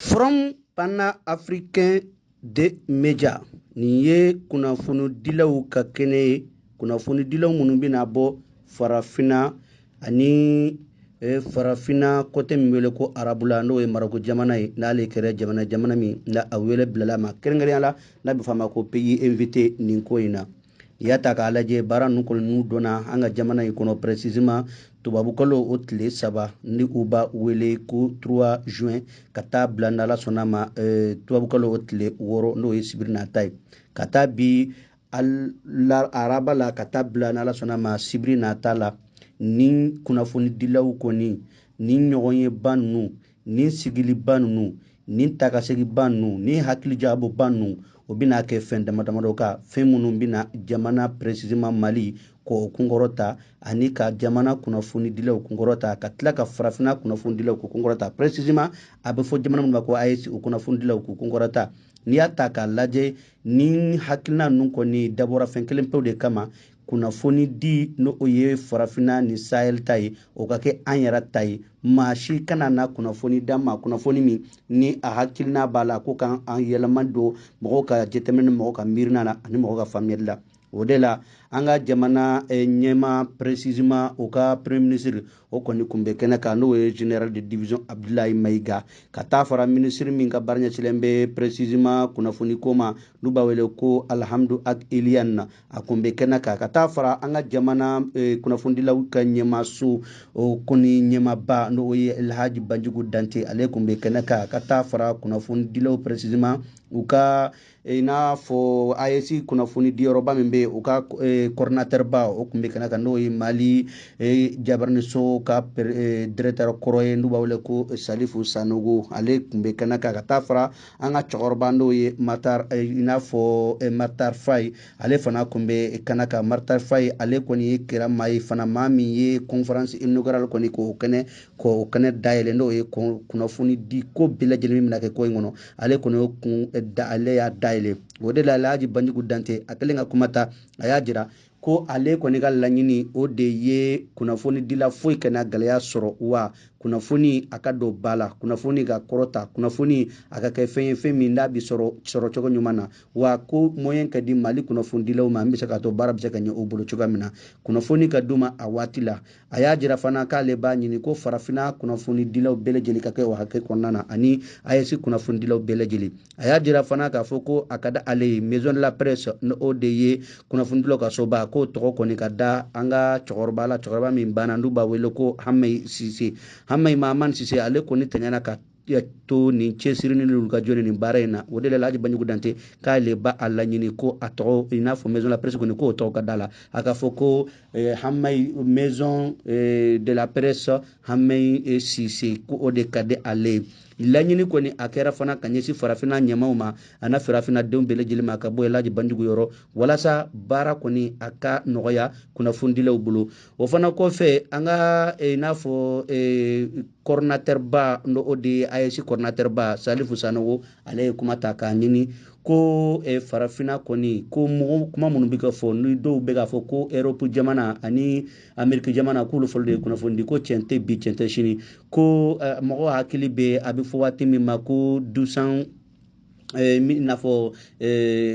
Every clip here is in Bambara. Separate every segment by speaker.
Speaker 1: Forum panafricain des médias, nin ye kunnafonidilaw ka kɛnɛ ye, kunnafonidilaw minnu bɛna bɔ farafinna ani farafinna côté min wele ko arabula, n'o ye Maroko jamana ye, n'ale kɛra jamana min na a wele bilala ma kɛrɛnkɛrɛnya la, n'a bɛ f'a ma ko pays invité. Nin ko in na, n'i y'a ta k'a lajɛ, baara ninnu kɔni n'u donna an ka jamana in kɔnɔ, précisément tubabukalo o tile 3 ni u b'a wele ko 3 juin, ka taa bila n'Ala sɔnna ma tubabukalo o tile 6, n'o ye sibiri nata ye, ka taa bi araba la, ka taa bila n'Ala sɔnna ma sibiri nata la. Ni kunnafonidilaw kɔni ni ɲɔgɔnyeba ninnu, ni sigiliba ninnu, ni takaseginba ninnu, ni hakilijagabɔba ninnu, o bɛna kɛ fɛn dama damadɔ kan, fɛn minnu bɛna jamana, précisément Mali, k'o kunkɔrɔta, ani ka jamana kunnafonidilaw kunkɔrɔta, ka tila ka farafinna kunnafonidilaw k'o kunkɔrɔta, précisément a bɛ fɔ jamana min ma ko AES, o kunnafonidilaw k'u kunkɔrɔta. N'i y'a ta k'a lajɛ, ni hakilina ninnu kɔni dabɔra fɛn kelen pewu de kama: kunnafoni di, n'o o ye farafinna ni Sahel ta ye, o ka kɛ an yɛrɛ ta ye. Maa si kana na kunnafoni d'an ma, kunnafoni min ni a hakilina b'a la ko kan an yɛlɛma don mɔgɔw ka jateminɛ, mɔgɔw ka miirina la ani mɔgɔw ka faamuyali la. O de la an ka jamana ɲɛma, précisément o ka premier ministre, o kɔni kun bɛ kɛnɛ kan, n'o ye général de division Abdoulaye Maïga, ka taa fara ministre min ka baara ɲɛsilen bɛ précisément kunnafoni ko ma, n'u b'a wele ko Alhamdu Ag Iyane, a kun bɛ kɛnɛ kan, ka taa fara an ka jamana kunnafonidilaw ka ɲɛmaso o kɔni ɲɛmaba, n'o ye Elhaji Banjugu Dante, ale kun bɛ kɛnɛ kan, ka taa fara kunnafonidilaw, précisément u ka i n'a fɔ AES kunnafoni diyɔrɔba min bɛ yen, u ka coordinateur ba, o tun bɛ kɛnɛ kan, n'o ye Mali jabaraniso ka directeur kɔrɔ ye, n'u b'a wele ko Salifu Sanogo, ale tun bɛ kɛnɛ kan, ka taa fara an ka cɛkɔrɔba, n'o ye Matar, i n'a fɔ Matar Faye, ale fana tun bɛ kɛnɛ kan. Matar Faye, ale kɔni ye kɛra maa ye fana, maa min ye conférence inaugurale kɔni k'o kɛnɛ dayɛlɛ, n'o ye kunnafoni di ko bɛɛ lajɛlen min bɛna kɛ ko in kɔnɔ, ale kɔni y'o kun da, ale y'a dayɛlɛ. O de la Alhaji Banjugu Dante, a kɛlen ka kuma ta, a y'a jira ko ale kɔni ka laɲini o de ye kunnafoni dila foyi kana gɛlɛya sɔrɔ, wa kunnafoni a ka don ba la, kunnafoni ka kɔrɔta, kunnafoni a ka kɛ fɛn ye, fɛn min n'a bɛ sɔrɔ sɔrɔ cogo ɲuman na, wa ko moyen ka di Mali kunnafonidilaw ma, an bɛ se k'a to baara bɛ se ka ɲɛ o bolo cogoya min na, kunnafoni ka d'u ma a waati la. A y'a jira fana k'ale b'a ɲini ko farafinna kunnafonidilaw bɛɛ lajɛlen ka kɛ o hakɛ kɔnɔna na, ani AES kunnafonidilaw bɛɛ lajɛlen. A y'a jira fana k'a fɔ ko a ka di ale ye, maison de la presse, ni o de ye kunnafonidilaw ka soba, k'o tɔgɔ kɔni ka da an ka cɛkɔrɔba la, cɛkɔrɔba min banna, n'u b'a wele ko Hamayi Sise, Hamayi Mahamani Sise. Ale kɔni tɛɲɛna ka to nin cɛsiri ni wulikajɔ ni nin baara in na. O de la Alhaji Banjugu Dante k'ale ba a laɲini ko a tɔgɔ, i n'a fɔ maison de la presse kɔni, k'o tɔgɔ ka da la, a ka fɔ ko Hamayi, maison de la presse Hamayi Sise, ko o de ka di ale ye. Laɲini kɔni a kɛra fana ka ɲɛsin farafinna ɲɛmaw ma a n'a farafinna denw bɛɛ lajɛlen ma, ka bɔ Elhaji Banjugu yɔrɔ, walasa baara kɔni a ka nɔgɔya kunnafonidilaw bolo. O fana kɔfɛ, an ka i n'a fɔ coordinateur ba, n'o o de ye AES coordinateur ba Salifu Sanogo, ale ye kuma ta k'a ɲini ko farafinna kɔni, ko mɔgɔ kuma minnu bɛ ka fɔ, ni dɔw bɛ k'a fɔ ko Europe jamana ani Amérique jamana k'olu fɔlɔ de ye kunnafoni di, ko tiɲɛ tɛ bi, tiɲɛ tɛ sini, ko mɔgɔ hakili bɛ a bɛ fɔ waati min ma ko dusan, i n'a fɔ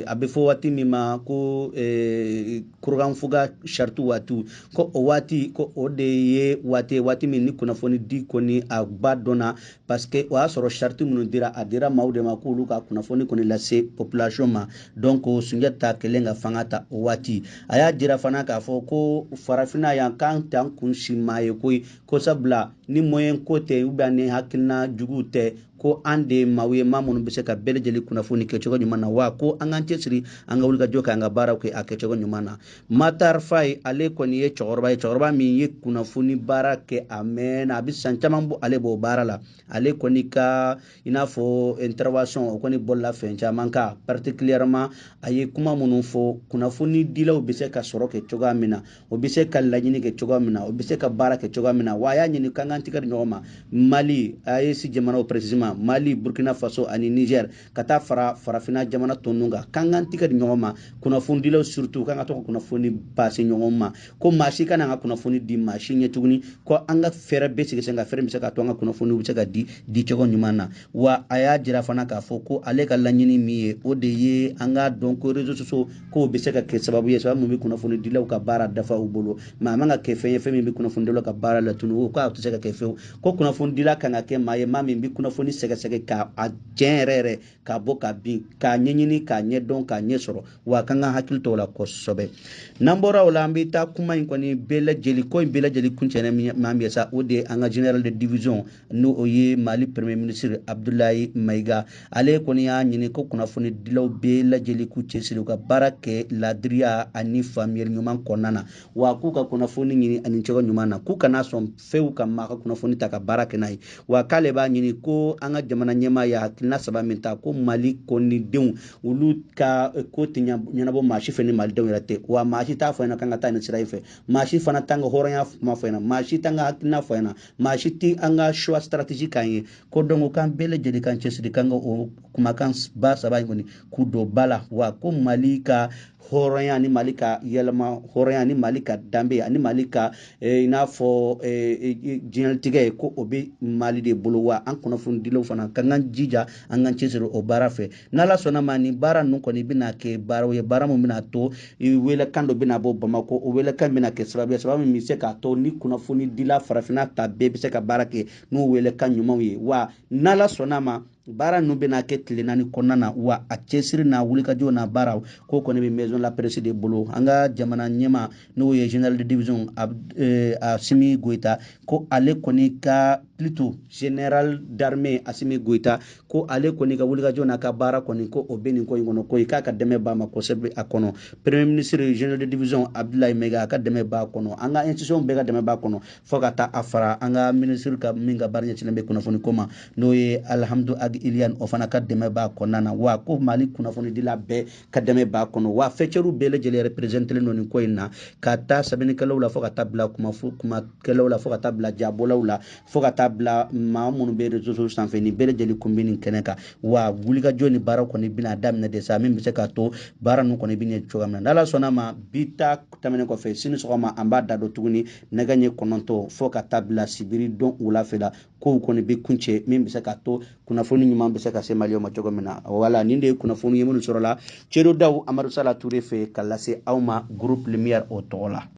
Speaker 1: a bɛ fɔ waati min ma ko Kurukanfuga charte waati, ko o waati, ko o de ye waati ye, waati min ni kunnafoni di kɔni a ba dɔnna, parce que o y'a sɔrɔ charte minnu dira, a dira maaw de ma k'olu ka kunnafoni kɔni lase population ma. Donc Sunjata kɛlen ka fanga ta o waati, a y'a jira fana k'a fɔ ko farafinna yan k'an t'an kun si maa ye koyi, ko sabula ni moyen ko tɛ ou bien ni hakilina juguw tɛ, ko an de ye maaw ye, maa minnu bɛ se ka bɛɛ lajɛlen kunnafoni kɛcogo ɲuman na, wa ko an k'an cɛsiri, an ka wulikajɔ kɛ, an ka baaraw kɛ a kɛcogo ɲuman na. Matar Faye, ale kɔni ye cɛkɔrɔba ye, cɛkɔrɔba min ye kunnafoni baara kɛ a mɛnna, a bɛ san caman bɔ ale b'o baara la. Ale kɔni ka i n'a fɔ intervention, o kɔni bɔla fɛn caman kan, particulièrement a ye kuma minnu fɔ, kunnafoni dilaw bɛ se ka sɔrɔ kɛ cogoya min na, o bɛ se ka laɲini kɛ cogoya min na, o bɛ se ka baara kɛ cogoya min na, wa a y'a ɲini k'an k'an tigɛ di ɲɔgɔn ma, Mali, AES jamanaw précisément. na, Mali, Burkina Faso ani Niger, ka taa fara farafinna jamana tɔ ninnu kan, k'an k'an tigɛ di ɲɔgɔn ma, kunnafonidilaw surtout, k'an ka to ka kunnafoni pase ɲɔgɔn ma, ko maa si kana an ka kunnafoni di maa si ɲɛ tuguni, ko an ka fɛɛrɛ bɛɛ sigi sen kan, fɛɛrɛ bɛ se ka to an ka kunnafoniw bɛ se ka di dicogo ɲuman na. Wa a y'a jira fana k'a fɔ ko ale ka laɲini min ye, o de ye an k'a dɔn ko réseaux sociaux k'o bɛ se ka kɛ sababu ye, sababu min bɛ kunnafonidilaw ka baara dafa u bolo, mais a man ka kɛ fɛn ye, fɛn min bɛ kunnafonidilaw ka baara latunu, o k'a tɛ se ka kɛ fewu, ko kunnafonidila kan ka kɛ maa ye, maa min bɛ kunnafoni sɛgɛsɛgɛ k'a tiɲɛ yɛrɛ yɛrɛ, k'a bɔ ka bin, k'a ɲɛɲini, k'a ɲɛdɔn, k'a ɲɛ sɔrɔ, wa k'an ka hakili to o la kosɛbɛ. N'an bɔra o la, an bɛ taa kuma in kɔni bɛɛ lajɛlen, ko in bɛɛ lajɛlen kuncɛ ni maa min ye sa, o de ye an ka général de division, n'o o ye Mali premier ministre Abdoulaye Maïga. Ale kɔni y'a ɲini ko kunnafonidilaw bɛɛ lajɛlen k'u cɛsiri, u ka baara kɛ ladiriya ani faamuyali ɲuman kɔnɔna na, wa k'u ka kunnafoni ɲini ani cogo ɲuman na, k'u kana sɔn fewu ka maa ka kunnafoni ta ka baara kɛ n'a ye. Wa k'ale b'a ɲini ko an ka jamana ɲɛmaa ye hakilina saba min ta, ko Mali kɔnidenw olu ka ko tɛ ɲɛnabɔ maa si fɛ ni malidenw yɛrɛ tɛ, wa maa si t'a fɔ ɲɛna k'an ka taa nin sira in fɛ, maa si fana t'an ka hɔrɔnya kuma fɔ ɲɛna, maa si t'an ka hakilina fɔ ɲɛna, maa si tɛ an ka choix stratégique k'an ye, ko donc k'an bɛɛ lajɛlen k'an cɛsiri, k'an ka o kumakan ba saba in kɔni k'u don ba la. Wa ko Mali ka hɔrɔnya ni Mali ka yɛlɛma hɔrɔnya ni Mali ka danbe ani Mali ka i n'a fɔ diɲɛlatigɛ ye, ko o bɛ Mali de bolo. Wa an kunnafonidilaw fana k'an k'an jija, an k'an cɛsiri o baara fɛ. N'Ala sɔnna ma, nin baara ninnu kɔni bɛna kɛ baaraw ye, baara min bɛna to welekan dɔ bɛna bɔ Bamakɔ, o welekan bɛna kɛ sababu ye, sababu min bɛ se k'a to ni kunnafonidila farafinna ta bɛɛ bɛ se ka baara kɛ n'o welekan ɲumanw ye. Wa n'Ala sɔnna ma, baara ninnu bɛna kɛ tile 4 kɔnɔna na, wa a cɛsiri n'a wulikajɔ n'a baaraw ko kɔni bɛ maison la presse de bolo. An ka jamana ɲɛmaa, n'o ye général de division Assimi Goïta, ko ale kɔni ka, plutôt général d'armée Assimi Goïta, ko ale kɔni ka wulikajɔ n'a ka baara kɔni, ko o bɛ nin ko in kɔnɔ, ko k'a ka dɛmɛ b'a ma kosɛbɛ a kɔnɔ. Premier ministre général de division Abdoulaye Maïga, a ka dɛmɛ b'a kɔnɔ, an ka institution bɛɛ ka dɛmɛ b'a kɔnɔ, fo ka taa a fara an ka ministre ka min ka baara ɲɛsinnen bɛ kunnafoni ko ma, n'o ye Alhamdu Ag Iliyan, o fana ka dɛmɛ b'a kɔnɔna na. Wa ko Mali kunnafonidila bɛɛ ka dɛmɛ b'a kɔnɔ, wa fɛcɛriw bɛɛ lajɛlen représentélen don nin ko in na, ka taa sɛbɛnnikɛlaw la, fo ka taa bila kumakɛlaw la, fo ka taa bila jabɔlaw la, fo ka taa bila maa minnu bɛ réseaux sociaux sanfɛ, nin bɛɛ lajɛlen kun bɛ nin kɛnɛ kan. Wa wulikajɔ ni baara kɔni bɛna daminɛ de sa, min bɛ se k'a to baara ninnu kɔni bɛ ɲɛ cogoya min na. N'Ala sɔnna ma, bi ta tɛmɛnen kɔfɛ, sini sɔgɔma an b'a da don tuguni nɛgɛ ɲɛ 9 fo ka taa bila sibiri don wula fɛ la, kow kɔni bɛ kuncɛ, min bɛ se k'a to kunnafoni ɲuman bɛ se ka se maliyɛnw ma cogo min na. Wala nin de ye kunnafoni ye minnu sɔrɔla Cero Daw Amadu Sala Ture fɛ ka lase aw ma groupe Lumière o tɔgɔ la.